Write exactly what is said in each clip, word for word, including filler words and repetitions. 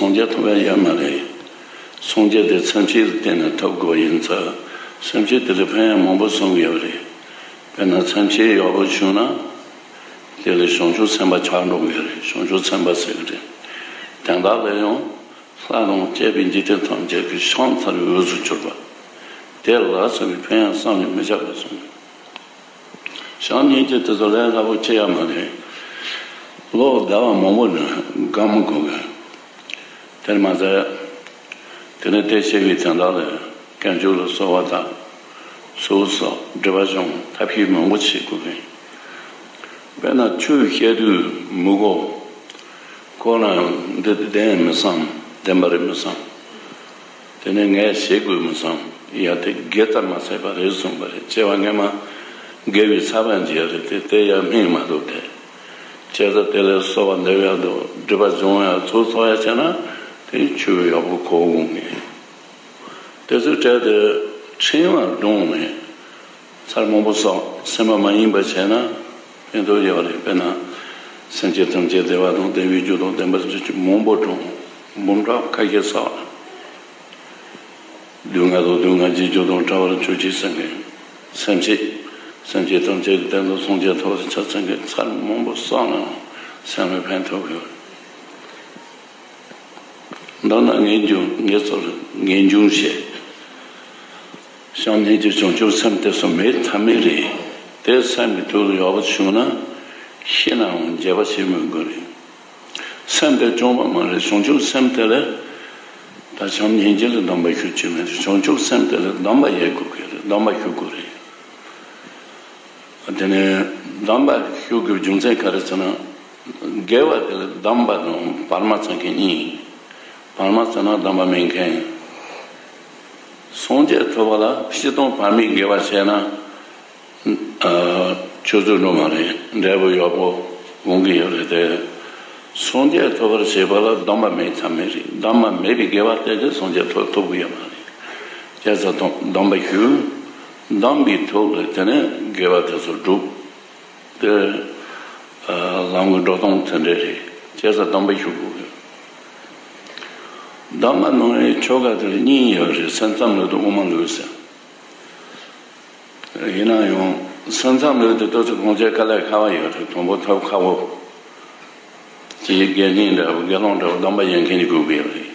སངས་རྒྱས་ཐོབ་ཡ་ཡོད་མ་རེད། སངས་རྒྱས་དེ་མཚན་ཕྱེད་ལ་བརྟེན་ནས་ཐོབ་དགོས་ཡིན་ཙང་མཚན་ཕྱེད་དེ་ལ་ཕན་ཡ་མང་པོ་གསུང་གི་ཡོད་རེད། དཔེར་ན་མཚན་ཕྱེད་ཡག་པོ་བྱུང་ན། དེ་ལས་བྱང་ཆུབ་སེམས་དཔའ་ཆགས་འགྲོ་གི་རེད། བྱང་ཆུབ་སེམས་དཔའ་ཟེར་གི་རེད། དོན་དག་ལ་ཡང་། ལྷ་རྣམས་བཅས་པའི་འཇིག་རྟེན་ཐམས་ཅད་ཀྱི་ཕྱག་འཚལ་བའི་འོས་སུ་གྱུར་པ། དེ་ལ་སོགས་པའི་ཕན་ཡང་བསམ་ལས་མི་ཁྱབ་པ་གསུངས། བྱམས་སྙིང་རྗེ་དེ་ཚོ་ལས་སླ་པོ་ཆེ་ཡ་མ་རེད། ལོ་ཟླ་བ་མང་པོ་ནས་སྒོམ་དགོས་གི། དེར་མ་ཟད། དེ་ནས་དེ་བྱེད་པའི་དོན་དག་ལ་དཀོན་མཆོག་ལ་གསོལ་བ་དང་། སོ་སོ་སྒྲིབ་པ་སྦྱོང་ཐབས་ཤེས་མང་པོ་བྱེད་དགོས་གི། དཔེར་ན་ཆོས་བཤད་དུས་མི་གོ། ཁོ་ན་འདི་བདེན་མི་བསམ། བདེན་པ་རེད་མི་བསམ། དེ་ནས་ངས་བྱེད་དགོས་མི་བསམ། ཡ་དེ་དགེ་རྩ་མ་ཚར་བ་རེད་གསུངས་པ་རེད། བྱས་པ་སྔས་མ་དགེ་བའི་ཚ་བ་འཇལ་རེད་དེ་དེ་ཡ་སྨིན་མ་ཐུབ་དེ། བྱས་ཙང་དེ་ལས་གསོལ་བ་འདེབས་ཡ་དང་སྒྲིབ་པ་སྦྱོང་ཡ་ཚུར་ཚོགས་ཡ་བྱས་ན་དེ་ཆོས་ཡག་པོ་གོ་འོང་ངེས། དེ་ཚོའི་གྲས་དེ་ཕྲེང་བ་བསྒྲོངས་ནས་ཚར་མང་པོ་སོགས་སེམས་པ་མ་ཡེངས་པ་བྱས་ན་ཕན་ཐོགས་ཡོད་རེད། དཔེར་ན་སེམས་ཅན་ཐམས་ཅད་བདེ་བ་དང་ལྡན་པའི་རྒྱུ་དང་ལྡན་པར་བྱེད་ཕྱིར་མང་པོ་བསྒྲོངས། འབུམ་ཕྲག་ཁ་ཤས་སོགས། སྡུག་བསྔལ་དང་སྡུག་བསྔལ་གྱི་རྒྱུ་དང་བྲལ་བར་གྱུར་ཅིག་ཟེར་མཁན། སེམས་བསྐྱེད། སེམས་བསྐྱེད་ཐམས་ཅད་ཀྱི་དོན་དུ་སངས་རྒྱས་ཐོབ་པར་བྱ་ཟེར་མཁན་ཚར་མང་པོ་བསགས་ནའང་སེམས་ལ་ཕན་ཐོགས་ཡོད། མདོར་ན་ངེས་འབྱུང་ངེས་ཚོར་ངེས་འབྱུང་བྱེད། བྱམས་སྙིང་རྗེ་བྱང་ཆུབ་སེམས་དེ་ཚོ་མེད་ཐབས་མེད་རེད། དེ་སེམས་ཀྱི་ཐོག་ལ་ཡག་པོ་བྱུང་ན་ཤི་ནའང་བརྗེད་པ་བྱེད་མི་དགོས་རེད། སེམས་དེ་བཅོམ་པ་མ་རེད། བྱང་ཆུབ་སེམས་དེ་ལ་ད་བྱམས་སྙིང་རྗེ་ལ་སྡོམ་པ་ཞུ་ཆེད་མེད་དེ་བྱང་ཆུབ་སེམས་དེ་ལ་སྡོམ་པ་ཡེད་དགོས་ཀྱི་རེད། སྡོམ་པ་ཞུ་དགོས་རེད། དེ་ནས་སྡོམ་པ་ཞུ་དགོས་རྒྱུ་མཚན་ག་རེ་ཟེར་ན། དགེ་བ་དེ་ལ་སྡོམ་པ་དང་བར་མ་ཚང་མཁན་གཉིས། བར་མ་ཚང་ན་སྡོམ་པ་མེད་མཁན། སངས་རྒྱས་ཐོབ་པ་ལ་སྤྱིར་བཏང་བར་མའི་དགེ་བ་བྱས་ན། ཨ། ཆོས་ཚུལ་འགྲོ་མ་རེད། འབྲས་བུ་ཡག་པོ་འོང་གི་ཡོད་རེད་དེ། སངས་རྒྱས་ཐོབ་པར་བྱེད་པ་ལ་སྡོམ་པ་མེད་ཐབས་མེད་རེད། སྡོམ་པ་མེད་པའི་དགེ་བ་དེ་གིས་སངས་རྒྱས་ཐོབ་ཐུབ་ཀྱི་ཡོད་མ་རེད། བྱས་ཙང་སྡོམ་སྡོམ་པ་ཞུ། སྡོམ་པའི་ཐོག་ལ་དེ་ནས་དགེ་བ་དེ་ཚོ་སྒྲུབ། དེ། ཨ། ལམ་གྱི་འགྲོ་སྟངས་དེ་འདྲ་རེད། བྱས་ཙང་སྡོམ་པ་ཞུ་དགོས་ཀྱི། སྡོམ་པ་གནང་བའི་ཆོ་ག་དེ་གཉིས་ཡོད་རེད། སེམས་ཙམ་ལུགས་དང་དབུ་མ་ལུགས་ཟེར། ཡིན་ན་ཡང་སེམས་ཙམ་ལུགས་དེ་ཏོག་ཙམ་ཁོང་ཚོའི་དཀའ་ལས་ཁག་པོ་ཡོད་རེད། དང་པོ་ཐབས་ཁག་པོ། དེའི་དགེ་བསྙེན་འདྲ་བོ་དགེ་སློང་འདྲ་བོ་སྡོམ་པ་ཡེད་མཁན་གྱི་དགོས་ཀྱི་ཡོད་རེད།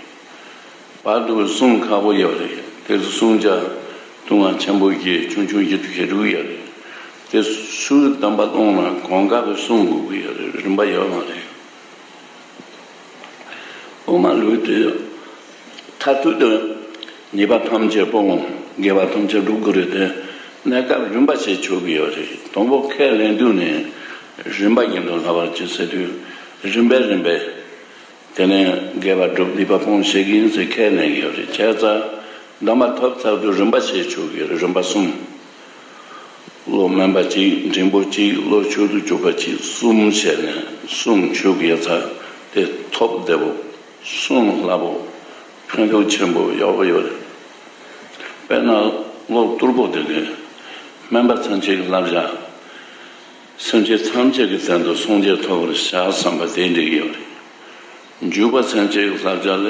བར་དུ་བསྲུང་ཁག་པོ་ཡོད་རེད། དེ་ཚོ་བསྲུང་བྱ་སྡུག་བསྔལ་ཆེན་པོ་བཞི་ཆུང་ཆུང་བཞི་དུ་ཞེ་དྲུག་ཡོད་རེད། དེ་སུའི་སྡོམ་པ་བླངས་ན་གང་ག་གི་བསྲུང་དགོས་ཀྱི་ཡོད་རེད། རིམ་པ་ཡོད་མ་རེད། དབུ་མ་ལུགས་དེ་མཐར་ཐུག་ཏུ་ཉེས་པ་ཐམས་ཅད་སྤོང་། དགེ་བ་ཐམས་ཅད་སྒྲུབ་དགོས་རེད་དེ། གནས་སྐབས་རིམ་པ་བྱས་ཆོག་གི་ཡོད་རེད། དང་པོ་ཁས་ལེན་དུས་ནས་རིམ་པ་བཞིན་དུ་སླ་བར་གྱིས་ཟེར་དུས་རིམ་པས་རིམ་པས། དེ་ནས་དགེ་བ་སྒྲུབ་ནུས་པ་སྤོང་བྱེད་ཀྱི་ཡིན་ཟེར་ཁས་ལེན་གྱི་ཡོད་རེད། བྱས་ཙང་སྡོམ་པ་ཐོབ་ཚར་དུས་རིམ་པ་བྱས་ཆོག་གི་ཡོད་རེད། རིམ་པ་གསུམ། བློ་དམན་པ་གཅིག་འབྲིང་པོ་གཅིག་བློ་ཆོས་སུ་གྱུར་པ་གཅིག་གསུམ་བྱས་ནས་གསུམ་ཆོག་གི་ཡོད་ཙང་དེ་ཐོབ་བདེ་པོ། གསུམ་སླ་པོ། ཕན་ཐོགས་ཆེན་པོ་ཡག་པོ་ཡོད་རེད། དཔེར་ན་བློ་རྟུལ་པོ་དེ་གིས་སྨན་པ་ཚུན་ཆད་ཀྱི་བསླབ་བྱ། སེམས་ཅན་ཐམས་ཅད་ཀྱི་དོན་དུ་སངས་རྒྱས་ཐོབ་པར་བྱ་བསམ་པ་དེ་འགྲིག་གི་ཡོད་རེད། འཇུག་པ་ཚུན་ཆད་ཀྱི་བསླབ་བྱ་ལས་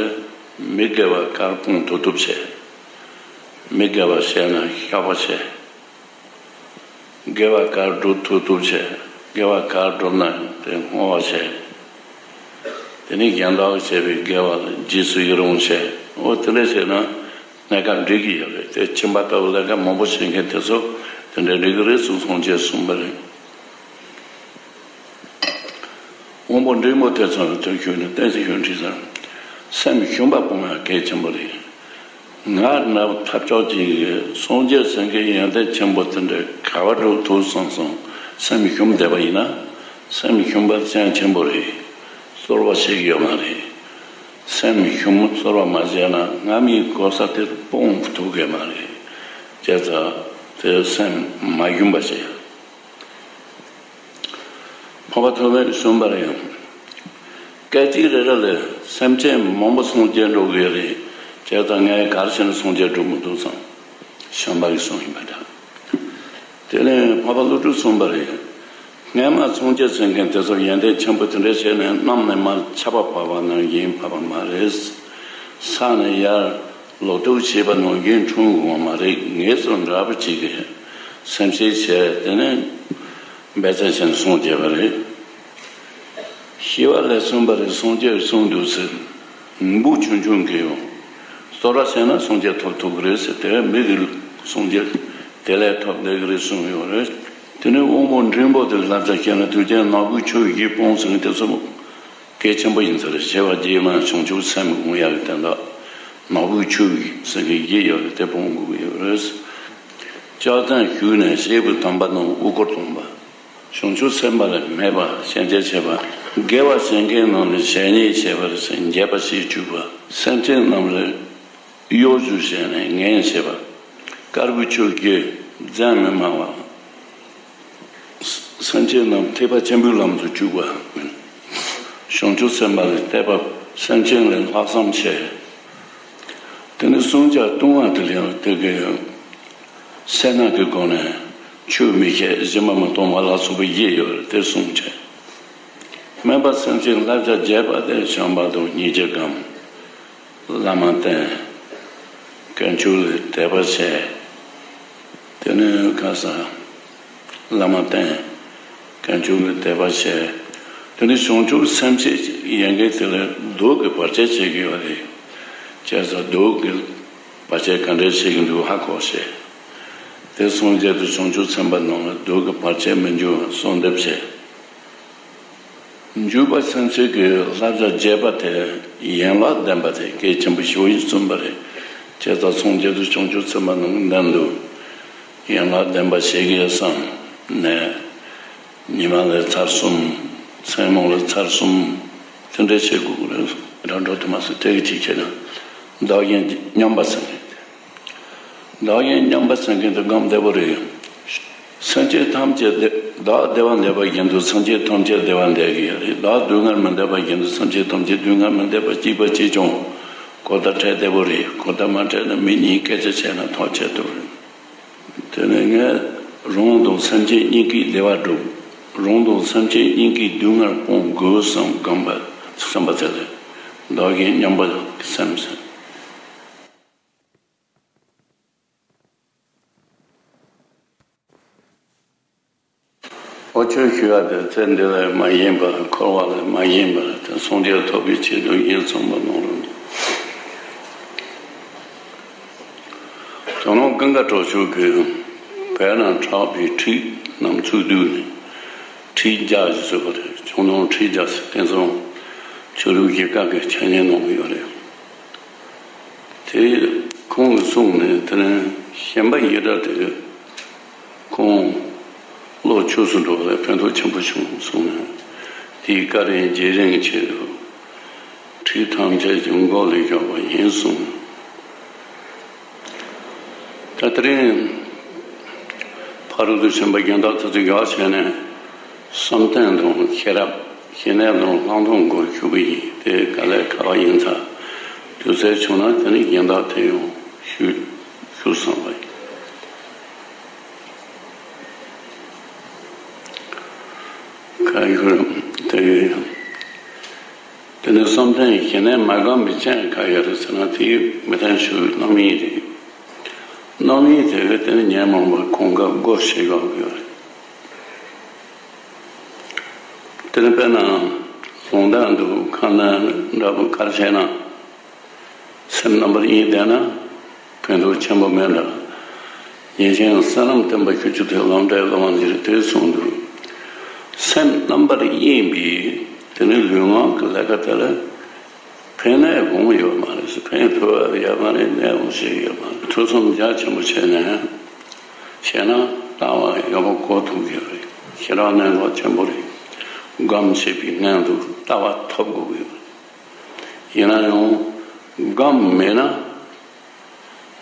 མི་དགེ་བ་གར་སྤོང་ཐུབ་ཐུབ་བྱས། མི་དགེ་བ་བྱས་ན་བཤགས་པ་བྱས། དགེ་བ་གར་སྒྲུབ་ཐུབ་ཐུབ་བྱས། དགེ་བ་གར་སྒྲུབ་ན་དེ་བསྔོ་བ་བྱས། དེ་ནས་གཞན་དག་བྱས་པའི་དགེ་བ་ལ་རྗེས་སུ་ཡི་རང་བྱས། འོ་དེ་འདྲ་བྱས་ན་གནས་སྐབས་འགྲིག་གི་ཡོད་རེད། དེ་ཁྱིམ་པ་ལྟ་བུ་ལས་ཀ་མང་པོ་བྱེད་མཁན་དེ་ཚོ་དེ་འདྲ་འགྲིག་གི་རེད་གསུངས། སངས་རྒྱས་གསུངས་པ་རེད། དབང་པོ་འབྲིང་པོ་དེ་ཚོ་ལ་དོན་ཞུས་ནས་བསྟན་ཟིན་ཞུ་འདྲི་ཟེར། སེམས་ཞུམ་པ་སྤོང་བ་གལ་ཆེན་པོ་རེད། ང་རང་ཐབས་སྐྱོ་ཅིག་གིས་སངས་རྒྱས་སེང་གེའི་ཡོན་ཏན་ཆེན་པོ་དེ་འདྲ་ག་བ་འགྲུབ་ཐུབ་སོང་སོང་སེམས་ཞུམ་བསྡད་པ་ཡིན་ན། སེམས་ཞུམ་པ་ཙམ་ཆེན་པོ་རེད། གསོལ་བ་བྱེད་ཀྱི་ཡོད་མ་རེད། སེམས་ཞུམ་གསོལ་བ་མ་བྱས་ན་སྔ་མའི་གོ་ས་དེ་སྤོང་ཐུབ་ཀྱི་མ་རེད། བྱས་ཙང་དེ་སེམས་མ་ཞུམ་པ་བྱེད། འཕགས་པ་ཐོགས་མེད་གསུངས་པ་རེད། སྐད་ཅིག་རེ་རེ་ལ་སེམས་ཅན་མང་པོ་སངས་རྒྱས་འགྲོ་གི་རེད། བྱས་ཙང་ངས་ག་རེ་བྱས་ན་སངས་རྒྱས་འགྲོ་མི་ཐུབ་བསམ། བྱམས་པ་གིས་གསུངས་ཡིན་པ་འདྲ། དེ་ནས་འཕགས་པ་ཀླུ་སྒྲུབ་གསུངས་པ་རེད། སྔས་མ་སངས་རྒྱས་ཟེར་མཁན་དེ་ཚོ་ཡོན་ཏན་ཆེན་པོ་དེ་འདྲ་བྱས་ནས་གནམ་ནས་མར་ཆར་པ་བབས་པ་ནང་བཞིན་བབས་པ་མ་རེད། ས་ནས་ཡར་ལོ་ཏོག་བྱས་པ་ནང་བཞིན་འཁྲུངས་ཡོང་བ་མ་རེད། ངེད་ཚོ་འདྲ་པོ་ཅིག་གིས་སེམས་ཤེས་བྱས། དེ་ནས་འབད་བརྩོན་བྱས་ནས་སངས་རྒྱས་པ་རེད། ཤི་བ་ལས་གསོན་པ་རེད། སངས་རྒྱས་གསུངས་འདུག་ཟེར། འབུ་ཆུང་ཆུང་གིས་ཡང་གསོལ་རས་བྱས་ན་སངས་རྒྱས་ཐོབ་ཐུབ་ཀྱི་རེད་ཟེར། དེ་མི་གི་སངས་རྒྱས་དེ་ལས་ཐོབ་བསྡད་ཀྱི་རེད་གསུངས་ཡོད་རེད། དེ་ནས་དབང་པོ་འབྲིང་པོ་དེ་ལ་བསླབ་བྱ་བྱས་ན་ཐུགས་རྗེ་ནག་པོའི་ཆུ་བཞི་སྤོང་ཟེར་མཁན་དེ་ཚོ་གལ་ཆེན་པོ་ཡིན་ས་རེད། བྱེ་བ་བརྒྱད་མ་བྱང་ཆུབ་སེམས་སྒོམ་ཡག་གི་དོན་དག་ནག་པོའི་ཆུ་བཞི་ཟེར་མཁན་བཞི་ཡོད་རེད། དེ་སྤོང་དགོས་ཀྱི་ཡོད་རེད། ལྕགས་རྩང་ཞུགས་ནས་སྐྱེས་བུ་དམ་པ་རྣམས་དབུ་སྐོར་གཏོང་བ། བྱང་ཆུབ་སེམས་དཔའ་ལ་སྨད་པ་ཞེན་ཆགས་བྱེད་པ། དགེ་བ་བྱེད་མཁན་རྣམས་ལ་ཞེ་སྙིང་བྱེད་པ་རེད་ཟེར། འགྱེད་པ་ཞེས་བྱ་བ། སེམས་ཅན་རྣམས་ལ་གཡོ་སྒྱུ་བྱས་ནས་ངན་བྱེད་པ། དཀར་པོའི་ཆུ་སྐྱེས་རྫུན་མི་སྨྲ་བ། སེམས་ཅན་རྣམས་ཐེག་པ་ཆེན་པོའི་ལམ་དུ་བཅུག་པ། བྱང་ཆུབ་སེམས་དཔའ་ལ་དད་པ། སེམས་ཅན་ལ་ལྷག་བསམ་བྱེད། དེ་ནི་བསྲུང་བྱ་ལྟུང་བ་དེ་ལ་ཡང་དེ་གའི་སེར་སྣ་གི་སྒོ་ནས་ཆོས་མི་བཤད། སྦྱིན་པ་མི་གཏོང་བ་ལ་སོགས་པའི་བཞི་ཡོད་རེད། དེ་བསྲུང་བྱ། སྨན་པ་སེམས་ཅན་བསླབ་བྱ་རྒྱས་པ་དེ་བྱམས་པ་དང་སྙིང་རྗེ་སྒོམ། བླ་མ་བསྟེན། དཀོན་མཆོག་ལ་དད་པ་བྱེད། དེ་ནས་ཁ་ས་བླ་མ་བསྟེན། དཀོན་མཆོག་ལ་དད་པ་བྱེད། དེ་ནས་བྱང་ཆུབ་སེམས་བསྐྱེད་ཡན་གྱི་དེ་ལ་བདུད་ཀྱི་བར་ཆད་བྱེད་ཀྱི་ཡོད་རེད། བྱས་ཙང་བདུད་ཀྱི་བར་ཆད་ག་འདྲ་བྱེད་ཀྱི་འདུག་ཧ་གོ་བྱེད། དེ་སངས་རྒྱས་དང་བྱང་ཆུབ་སེམས་དཔའ་རྣམས་ལ་བདུད་ཀྱི་བར་ཆད་མི་འབྱུང་བར་གསོལ་འདེབས་བྱེད། འཇུག་པ་སེམས་བསྐྱེད་ཀྱི་བསླབ་བྱ་རྒྱས་པ་དེ་ཡན་ལག་ལྡན་པ་དེ་གལ་ཆེན་པོ་ཞེ་པོ་ཞིག་མཚོན་པ་རེད། བྱས་ཙང་སངས་རྒྱས་དང་བྱང་ཆུབ་སེམས་དཔའ་རྣམས་ཀྱི་མདུན་དུ་ཡན་ལག་ལྡན་པ་བྱེད་དགོས་བསམ་ནས། ཉི་མ་ལ་ཚར་གསུམ། མཚན་མོ་ལ་ཚར་གསུམ། དེ་འདྲ་བྱེད་དགོས་ཀྱི་རེད། རང་གྲོགས་དུ་མ་སོང་དེ་གི་ཅིག་བྱས་ན་བདག་གཞན་མཉམ་པ་ཟེར་ནས། བདག་གཞན་མཉམ་པ་ཟེར་མཁན་དེ་སྒོམ་བདེ་པོ་རེད། སེམས་ཅན་ཐམས་ཅད་བདེ། བདག་བདེ་བ་འདོད་པ་བཞིན་དུ་སེམས་ཅན་ཐམས་ཅད་བདེ་བ་འདོད་ཀྱི་ཡོད་རེད། བདག་སྡུག་བསྔལ་མི་འདོད་པ་བཞིན་དུ་སེམས་ཅན་ཐམས་ཅད་སྡུག་བསྔལ་མི་འདོད་པ་གཅིག་པ་གཅིག་རྐྱང་། གོ་བརྡ་འཕྲོད་བདེ་པོ་རེད། གོ་བརྡ་མ་འཕྲོད་ན་མི་གཉིས་སྐད་ཆ་བྱས་ན་ཐག་ཆོད་ཐུབ་རེད། དེ་ནས་ངས་རང་དང་སེམས་ཅན་གཉིས་ཀའི་བདེ་བ་སྒྲུབ། རང་དང་སེམས་ཅན་གཉིས་ཀའི་སྡུག་བསྔལ་སྤོང་དགོས་བསམ་སྒོམ་པ་བསམ་པ་དེ་ལས་བདག་གཞན་མཉམ་པ་གི་སེམས་ཟེར། ཨོ། ཆོས་ཞུ་ཡ་དེ་ཚེ་འདི་ལ་མ་ཡིན་པར་འཁོར་བ་ལ་མ་ཡིན་པར་དེ་སངས་རྒྱས་ཐོབ་པའི་ཆེད་དུ་ཡིན་གསུངས་པ་ནང་ལ། དོ་སྣང་ཀུན་དགའ་གྲགས་ཆོས་ཀྱིས་བོད་ན་གྲགས་པའི་ཁྲིད་རྣམས་ཚུར་བསྡུས་ནས་ཁྲིད་བརྒྱ་ཞེས་བརྗོད་པ་རེད། ཁྱོད་རང་ཁྲིད་བརྒྱ་ཟེར་མཁན་ཚོ་ཆོས་ལུགས་ཀྱི་བཀའ་གི་འཆད་ཉན་གནང་གི་ཡོད་རེད། དེ་ཁོང་གིས་གསུངས་ནས་དེ་ནས་ཞེན་པ་ཡི་དྭགས་དེ་ཁོང་བློ་ཆོས་སུ་འགྲོ་བ་ལ་ཕན་ཐོགས་ཆེན་པོ་བྱུང་གསུངས་ནས། དེའི་བཀའ་དྲིན་རྗེས་དྲན་གྱི་ཆེད་དུ་ཁྲིད་ཐམས་ཅད་ཀྱི་མགོ་ལ་བཞག་པ་ཡིན་གསུངས། ད་དེ་རིང་ཕ་རོལ་ཏུ་ཕྱིན་པ་གཞན་དག་ཐུགས་སུ་བཞག་བྱས་ནས་བསམ་གཏན་དང་ཤེས་རབ། ཞི་གནས་དང་ལྷག་མཐོང་སྐོར་ཞུ་གི་ཡིན། དེ་དཀའ་ལས་ཁག་པ་ཡིན་ཙང་དུས་ཚོད་བྱུང་ན་དེ་ནི་གཞན་དག་དེ་ཡང་ཞུ་ཞུ་བསམ་པ་ཡིན། ཁ་ཡོད་དེ་ཡོད། དེ་ནི་བསམ་གཏན་ཞི་གནས་མ་སྒོམ་པའི་རྐྱེན་ག་ཡོད་རེད་ཟེར་ན། དེའི་མི་ལྡན་ཞུ་བའི་རྣམ་གཡེང་རེད། རྣམ་གཡེང་དེ་གི་དེ་ནི་ཉོན་མོངས་པ་གང་ག་སྒོ་ཕྱེ་དགོས་ཀྱི་ཡོད་རེད། དེ་ནི་དཔེར་ན་ལུང་བསྟན་འདུག་ཁ་ན་འདྲ་པོ་གར་བྱས་ན། སེམས་རྣམ་པར་གཡེང་བསྡད་ན་ཕན་ཐོགས་ཆེན་པོ་མེད་འདྲ། ཡིན་ཞིང་བསོད་ནམས་བསྟན་པ་ཤུགས་ཀྱིས་མཐོ། ལམ་འབྲས་ལམ་འདིར་དེ་གསུངས་འདུག་སེམས་རྣམ་པར་གཡེང་བའི་དེ་ནི་ལུས་ངག་གི་ལས་ཀ་དེ་ལ་ཕན་ནུས་གང་ཡོད་མ་རེད། ཕན་ཐོགས་ཡོད་མ་རེད། ནུས་པ་ཞིག་ཡོད་མ་རེད། ཐུགས་བསམ་རྒྱ་ཆེན་པོ་བྱས་ནས་བྱས་ན་ལྟ་བ་ཡག་པོ་གོ་ཐུབ་ཀྱི་རེད། ཞེ་དྲག་གནད་འགག་ཆེན་པོ་རེད། སྒོམ་བྱེད་པའི་སྔོན་དུ་ལྟ་བ་ཐོབ་དགོས་ཀྱི་རེད། ཡིན་ན་ཡང་སྒོམ་མེད་ན་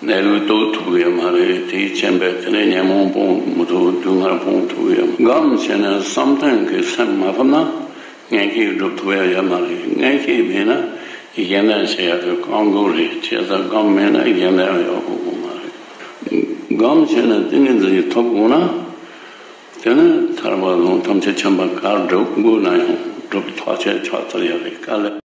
གནས་ལུགས་རྟོགས་ཐུབ་ཀྱི་ཡོད་མ་རེད། དེའི་རྐྱེན་པས་དེ་ནས་ཉོན་མོངས་སྤོང་མི་ཐུབ། སྡུག་བསྔལ་སྤོང་ཐུབ་ཀྱི་ཡོད་མ་རེད། སྒོམ་བྱས་ནས་བསམ་གཏན་གྱི་སེམས་མ་ཐོབ་ན་མངོན་ཤེས་སྒྲུབ་ཐུབ་ཡ་ཡོད་མ་རེད། མངོན་ཤེས་མེད་ན་གཞན་ལྡན་བྱེད་ཡ་དེ་དཀའ་མོ་རེད། བྱས་ཙང་སྒོམ་མེད་ན་གཞན་ལྡན་ཡོང་དགོས་མ་རེད། སྒོམ་བྱས་ནས་ཏིང་ངེ་འཛིན་ཞིག་ཐོབ་དགོས་ན། དེ་ནས་ཐར་པ་དང་ཐམས་ཅད་མཁྱེན་པ་གར་སྒྲུབ་དགོས་ན་ཡང་སྒྲུབ་ཐག་ཆོད་ཆགས་ཚར་ཡོད་རེད། དཀའ་ལས།